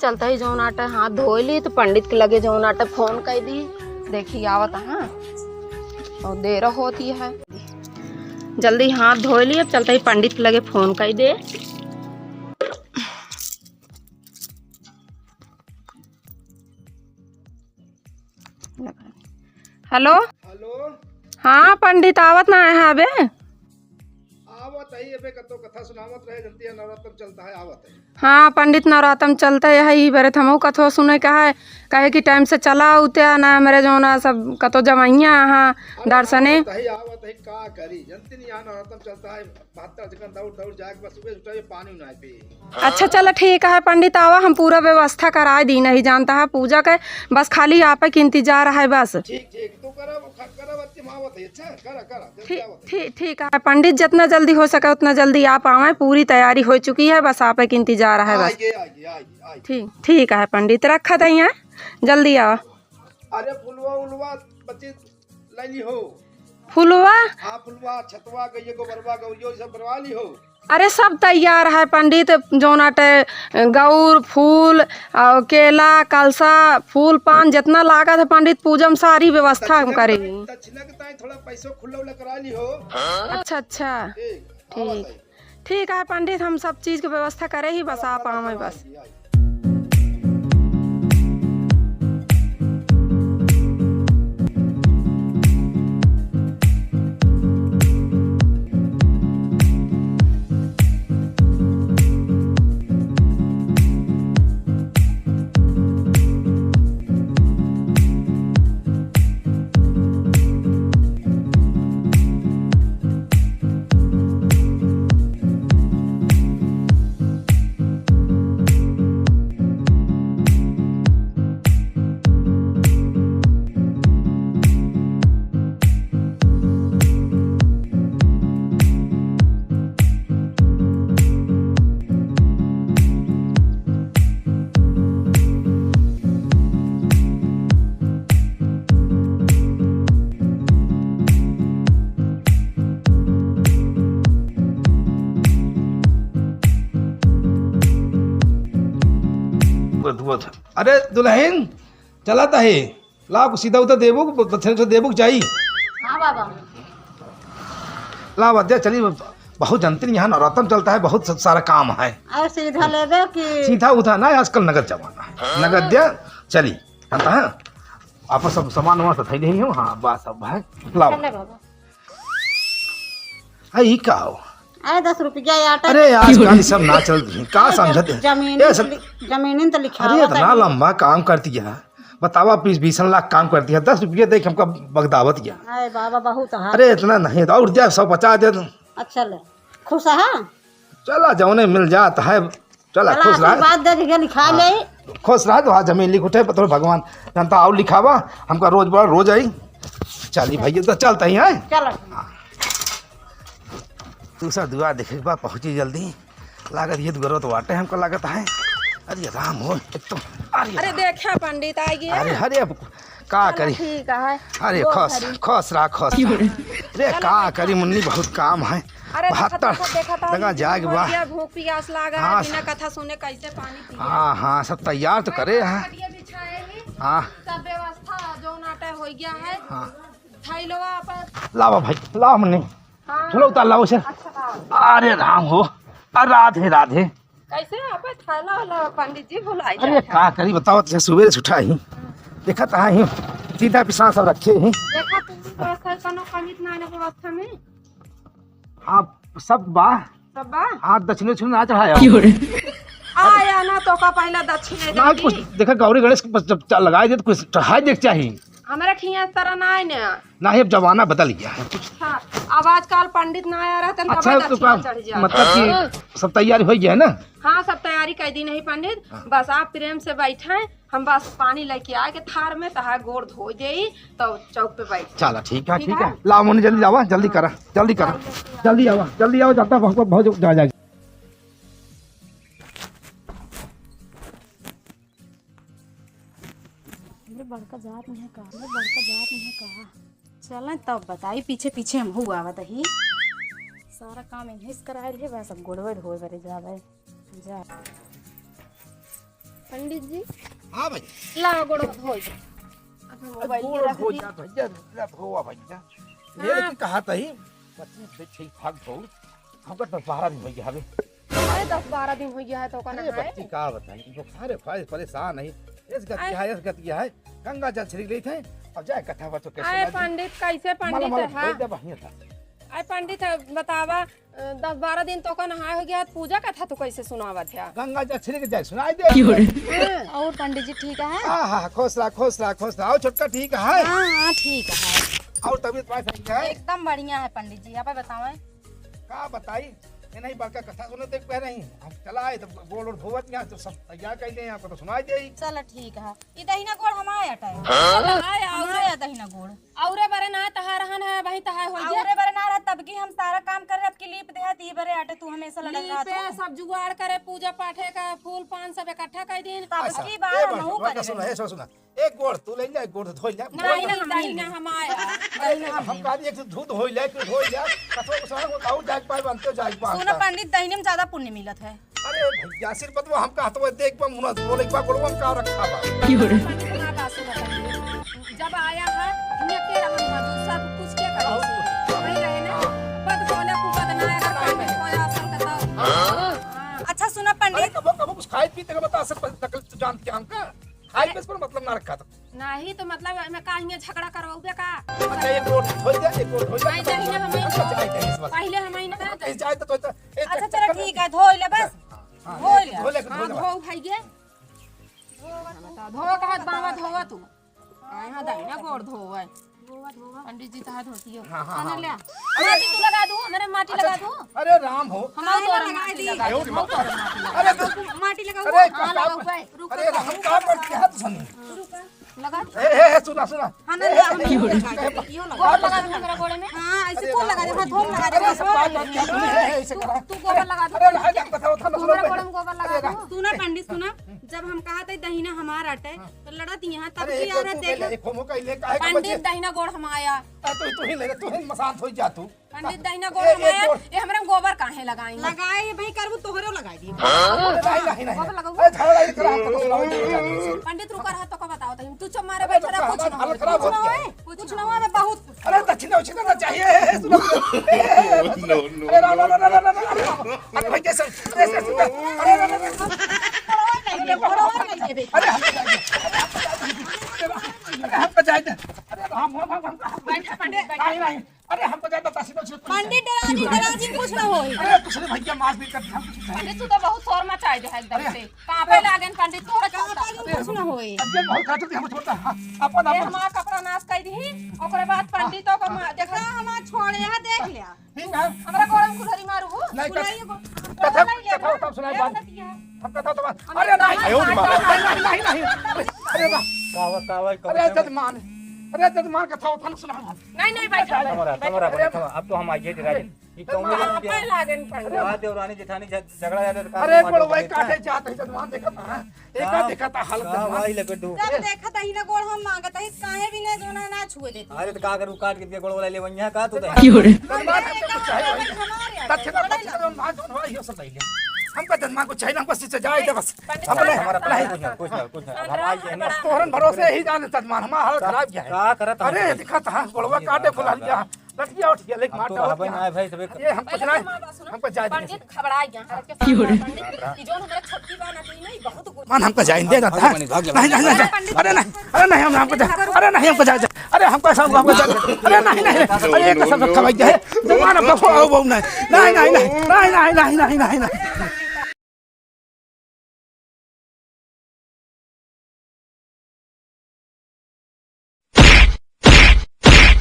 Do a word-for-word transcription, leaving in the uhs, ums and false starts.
चलते ही जौन आटे हाथ धोए ली, तो पंडित के लगे जौन आटे फोन कइ दी, देखी आवत है। और देर होती है, जल्दी हाथ धोए ली, अब चलते ही पंडित के लगे फोन कइ दे। हेलो। हेलो। हाँ पंडित, आवत ना है अबे। आवत है अबे, कतो कथा सुनावत रहे, जनती है नवरात्रम चलता है, आवत है। हाँ पंडित, नवरात्रम चलता है, यही बरे हमहू कथो सुने का है, कहे कि टाइम से चला उते ना, मेरे जो ना सब कतो जवैया हाँ अरे दर्शने। आवत है, आवत है, का करी, जनती नहीं यहाँ नवरात्रम चलता है, बहत्तर जगह दौड़ दौड़ जाके बस सुबह उठा, ये पानी उनाए पे। अच्छा चला ठीक है पंडित, आवा हम पूरा व्यवस्था कराए दी, नहीं जानता है पूजा के, बस खाली आपे के इंतजार है बस। ठीक ठीक, तू करा, वो खा-, करा, बच्चे माँ आवत है, अच्छा, करा, करा, जल्दी ठीक आवत है। ठीक ठीक है पंडित, जितना जल्दी हो सके उतना जल्दी आप आवे, पूरी तैयारी हो चुकी है, बस आपे के इंतजार है बस। आइए, आइए, आइए, आइए। ठीक ठीक है पंडित, रखा दे यहाँ, जल्दी आवा। अरे फुलवा उलवा बच्चे ले ली हो। फुलवा? हाँ फुलवा, छतवा, गइया गोबरवा, गौरियो, ये सब बनवा ली हो। अरे सब तैयार है पंडित, जौन आटे गौर, फूल, और केला, कलसा, फूल, पान जितना लागत है पंडित, पूजा में सारी व्यवस्था हम दक्षिणा के करेंगे। ताई, दक्षिणा के ताई थोड़ा पैसो खुल्ला उल्ला करा ली हो। अच्छा अच्छा। ठीक, ठीक। आवत है। ठीक है पंडित, हम सब चीज के व्यवस्था करे ही, बस आप आवे बस। अरे दुलहिन, चलत है, लाव सीधा उधर देबो, बछरे से देबो जाई। हाँ बाबा। लाव अद्या चली, बहुत जनती यहाँ नवरात्रम चलता है, बहुत स-, सारा काम है। अरे सीधा लेबे कि सीधा उधा ना, आजकल नगद जमाना है, नगद द्या चली। हाँ तो हाँ, आप सब सामान वामान सब थैली ही हो। हाँ बस सब है, लाव। चले बाबा। आ, ई का हो? अरे दस रुपया आटा। अरे आजकल ई सब ना चलत है, का समझत है? जमीन ए, सब लि-, जमीन तो लिखा अरे हुआ इतना था। लंबा काम करती है, बतावा बीस बीस लाख काम करती है, दस रुपया देख हमका बगदावत गया। अरे बाबा बहुत है। अरे इतना नहीं, और दे, सौ पचास दे दो। अच्छा ले, खुश है? चला जौने मिल जात है, चला चला खुश रह। आशीर्वाद दे दिया, लिखा हाँ। ले। खुश रह, तो हाँ जमीन लिख उठे, पत्थर भगवान जनता और लिखावा, हमका रोज बड़ा रोज आई। चली भैया, तो चलता ही है। चलो। हाँ। दूसरा दुआर देखे के बाद पहुँची जल्दी। लागत ये दुआरो तो वाटे हमको लागत है। अरे राम हो, एक तो अरे अरे राम। देखा पंडित आ गया। अरे, अरे अब का चलो करी? ठीक है। अरे वो खुश, करी। खुश रहा, खुश रहा। अरे चलो का बैठा। करी मुन्नी, बहुत काम है। अरे बहत्तर देखा, देखा तो लगा जाए के बा। बढ़िया भूख पियास लागा है, हाँ। बिना कथा सुने कैसे पानी पिए? हाँ, हाँ, सब तैयार तो करे हैं। खटिया बिछाए ही। हाँ। सब व्यवस्था जो नाटा हो गया है। हाँ। थैलवा पर लावा भाई, लावा मन्नी। हाँ। चलो उतार लाओ इसे। अच्छा, लाओ। अरे राम हो, अरे राधे राधे। कैसे आप थैला वाला पंडित जी बुलाए अरे जाते हैं? का करी बताओ, तो सुबह से उठा ही। देखा तो ही, सीधा पिसान सब रखे ही। देखा तुम व्यवस्था, कोनो कमी तो ना है व्यवस्था में। हाँ, सब बा। सब बा? हाँ, दक्षिणे उक्षिणे ना चढ़ाया। क्यों रे? आया ना तो का पहला दक्षिणे ना, देती? कुछ देखा गौरी गणेश के पास जब चा-, लगाए दे तो कुछ चढ़ाए देख चाहिए। हमरा खिया तरह ना है ना। नहीं, अब जमाना बदल गया है। अच्छा, अब आजकल पंडित ना आ रहा, तनका अच्छा, बड़ा तो दक्षिणा का चढ़ जाता। मतलब कि सब तैयारी हो गया है ना? हाँ, सब तैयारी कर दी नहीं पंडित, हाँ। बस आप प्रेम से बैठे, हम बस पानी लेके आए के थार में, तहार गोड़ धो देई, तो चौक पे बैठ। चला, ठीक है, ठीक ठीक है। है। लाओ, मुन्नी, जल्दी लावा, जल्दी करा, जल्दी करा, जल्दी आवा, जल्दी आवा, जाता बहुत, बहुत जा जाए। हमरे बड़का जात में है का? हमरे बड़का जात में है का? चलें तब बताई, पीछे पीछे हमहू आवत ही। सारा काम इन्हीं से कराए रहे, बस अब गोड़वे धोए बरे जावे। जा। पंडित जी। हाँ भाई। ला, गोड़ धोई। अबे मोबाइल गोड़ के रख धो दी। जा भैया, धो भैया। हाँ। मेरे की कहा तही, बच्ची से ठीक ठाक धो। हमका दस बारह दिन होइ गया हवे। अरे, दस बारह दिन होइ गया है तो का अरे नहाए? बच्ची, का बताई, बुखार है, परे-, परेशान है। इस गति आय। है, इस गति है। गंगा जल छिड़क लेते हैं। अब जाए कथा बचो कैसे आय ना जी। पंडित, कैसे पंडित मला, मला, है? बोल दे बढ़िया था। आय पंडित, बतावा, अ, दस बारह दिन तो का नहाए हो गया, पूजा कथा तो कैसे सुनावत है? गंगा जल छिड़क जाए, सुनाई दे। क्यों रे? हाँ, और पंडित जी ठीक है? हाँ, हाँ, खुश रहा, खुश रहा, खुश रहा। और छोटका ठीक है? हाँ, हाँ, ठीक है। और तबीयत पास है क्या? एकदम बढ़िया है पंडित जी, आप बतावें। का बताई, ये नहीं बड़का कथा सुनत एक पहले ही। हम चला आए तो गोड़ ओड़ धोवत यहाँ तो सब तैयार कर दे, आपको तो सुनाई दे। चल ठीक है, ई दहिना गोड़ हमारे अटाए। हाँ? हमारे आया, हमारे आया दहिना गोड़। औरे बरे ना तहार रहन है, वही तहार होइए। औरे बरे ना रह, तब की हम सारा काम कर रहे, अब की लीप दे, ती बरे आटे तू हमेशा लड़त लीपे, रहत हो। सब जुगाड़ करे, पूजा पाठे का फूल पान सब इकट्ठा कर दीन। तब अच्छा, की बार ए हम बस, हूँ बस, करे सुना, रहे। ए सुना, सुना। एक गोड़ तू ले जा, एक गोड़ धोई जा। नहीं, नहीं, दहिना हमार। दहिना हम हम कहा एक दूध धोई ले, एक धोई जा। कथो सारा को आऊ जाग पाए, बनते जाग पाए सुनो का। पंडित, दहिने में ज्यादा पुण्य मिलत है। अरे भैया, सिर बतवा हम कहा तो देख पा मुना बोले एक बार गोड़वा में का रखा बा। क्यों रे? हाँ, बात सुनो पंडित। जब आया है, हम के रहन बाजू, सब कुछ के करे। वही रहे ना, बद बोले, कुबद ना, अगर पंडित को आसन करता। हाँ। अच्छा सुना अरे पंडित। कबो, कबो कुछ खाए पीते का बता, सब तकलीफ तो जानते हैं हमका। खाए अरे। पे इस पर मतलब ना रखा था। नहीं तो मतलब मैं का हियाँ झगड़ा करवाऊबे का? अच्छा, एक गोड़ धोई दे, एक गोड़ धोई दे। नहीं, नहीं, हम ही अच्छा, अच्छा, अच्छा, अच्छा, अच्छा। पहले हम ही ना करते। ए, जाए तो, तो, तो, ए, अच्छा, चल, चलो, चल, ठीक है, धोई ले बस। हाँ, धोई ले। धो ले, हाँ, धो ले। धो भाई ये। धो कहत बाबा, धोवा तू। हाँ, हाँ, दाहिना गोड़ धोवा। धोवा, धोवा। पंडित जी, तहा धोती हो। हाँ, हाँ, खाना हाँ। ले आ। अरे, माटी तू लगा दू, हमारे माटी अच्छा, लगा दू। अरे राम हो। हम और तोरा माटी लगा दू। अरे, हम तोरा माटी लगा अरे, दू। माटी लगाओ। अरे, हाँ, का, लगाओ, का, भाई। रुको, अरे, रुको, हम रुको, का रुको। करते हैं, हाथ सुन। रुको। लगा। ए, ए, ए, सुना, सुना। हाँ, ना, ए, ना, हम ए, इहो ए, लगा दे, इहो लगा। गोड़ लगा दे हमरा गोड़े में। हाँ, ऐसे अरे, कौन लगा दे? हाँ, धोम लगा दे। अरे, सब बात, बात, बात, ए, ए, ऐसे तू, करा। तू गोबर लगा दो। अरे, लगा दे, बताओ, था ना, तू हमरा सुनो, गोड़े में गोबर लगा अरे, दो। सुना पंडित, सुना, जब हम कहा थे दहिना हमार अटे, हाँ। तो लड़त यहाँ तक अरे, की एक औरत तू देखा। पहले, एक होमो का इले काहे का पंडित बच्चे? दहिना गोड़ हम आया। अरे, तू, तू ही ले ले, तू ही मसांत हो जा तू। पंडित दहिना ए, गोड़ ए, हमारे, गोड़। ए, हमरा गोबर काहे लगाई? लगाए, ये भाई करबू, तोहरो लगाई दी। हाँ? नहीं, नहीं, नहीं, गोबर नहीं। लगाऊ? ए, झाड़ा लगा, करा, करा, करा, करा। पंडित रुका रहा, तो का बताओ, तू चुप मारे अरे, बैठा रहा, रुका, कुछ ना हमारा हालत होई। खराब हो कुछ ना गया। होई, कुछ ना होई, बहुत कुछ। अरे, दक्षिणा उक्षिणा ना चाहिए, सुनो। No, no, अरे, रा, रा, no। अरे, भाई, कैसे, कैसे, सुनो। अरे, रा, रा, रा, रा। अरे, हम, अरे, हमको जाए दे। अरे, हम, हम, हम, हम, बैठा, पंडित, बैठा। नहीं, नहीं। अरे, हमको ज्यादा तहसील उहसील कुछ पंडित नहीं। डराजी, डराजी कुछ ना होई। अरे, कुछ नहीं भैया, मार पीट कर हम कुछ नहीं। पंडित, तू तो बहुत शोर मचाए दे है एकदम अरे। से। कांपे लागेन पंडित, तोहरा कांपे चलता। लागेन कुछ ना होई। अब ये बहुत खातिर हम छोड़ता, हाँ, अपन, ए, अपन। हमार कपड़ा नाश कर दी, ओकरे बाद हाँ। पंडित को मा-, देखा। हाँ, हमार छोड़, यहाँ देख लिया। ठीक है। हमरा गोड़ में कुल्हरी मारू हो। नहीं, कुल्हरी को। कथा, नहीं लेना। कथा, कथा सुनाई ए, बात। नतिया। हम कथा तो बात। हम अरे नहीं, कथा नहीं, नहीं, नहीं, नहीं। अरे, अरे वाह। का हुआ, का हुआ, का अरे हुआ? जजमान, अरे जजमान, कथा उथा न सुनाओ। नहीं, नहीं, बैठा, बैठा। कमरा, कमरा, अरे, कमरा। अब तो हम आइए, राजन। ये कौन है? आप पे लागन पड़ गए। हाँ, देवरानी जेठानी झग-, झगड़ा ज्यादा तो अरे, काम गोड़ वही मालूम काटे है। जात है, जजमान, देखत है। एक का, देखत है हालत का जजमान। भाई लपेटू? जब देखत है ना गोड़ हम मांगत है, काहे भी नहीं, जो ना, ना छुए देते। अरे, तो का करू, काट के दिया गोड़ वाला ले वहीं का, तू तो। क्यों रे? जजमान, हमको कुछ चाहिए। हमारे यहाँ दक्षिणा, दक्षिणा, जो ना, जो ना, ये सब ले ले। हमका जजमान कुछ चाहिए ना, हमको सजा दे बस। पंडित हमने साहब, हमारा अपना ही कुछ ना, कुछ ना, कुछ ना। अब हम आई है ना। तोहरन भरोसे ही जान जजमान, हमारा हालत खराब क्या है? का करत है? अरे, दिखत है, गोड़वा काटे खुला गया। लठिया उठिया लेके हम मार तो रहबे ना है भाई, सबे ये हम कुछ अरे नहीं, हमार बात सुनो। हमको जाए दे। पंडित घबरा गया है, क्यों रे? पंडित, ई जोन हमारे छोटकी बहन आती है ना, ई बहुत गुस्सा मान हमको जाए दे, जाता है। भाग जा, भाग जा, नहीं, नहीं, नहीं, भाग जा। अरे नहीं, अरे नहीं, हम, हमको जाए, अरे नहीं, हमको जाए दे। अरे हमको सब, हमको जाए दे। अरे नहीं, नहीं, अरे एक तो सब खवाई जाए। जजमान अब बस, आओ, बहू, नहीं। नहीं, नहीं, नहीं।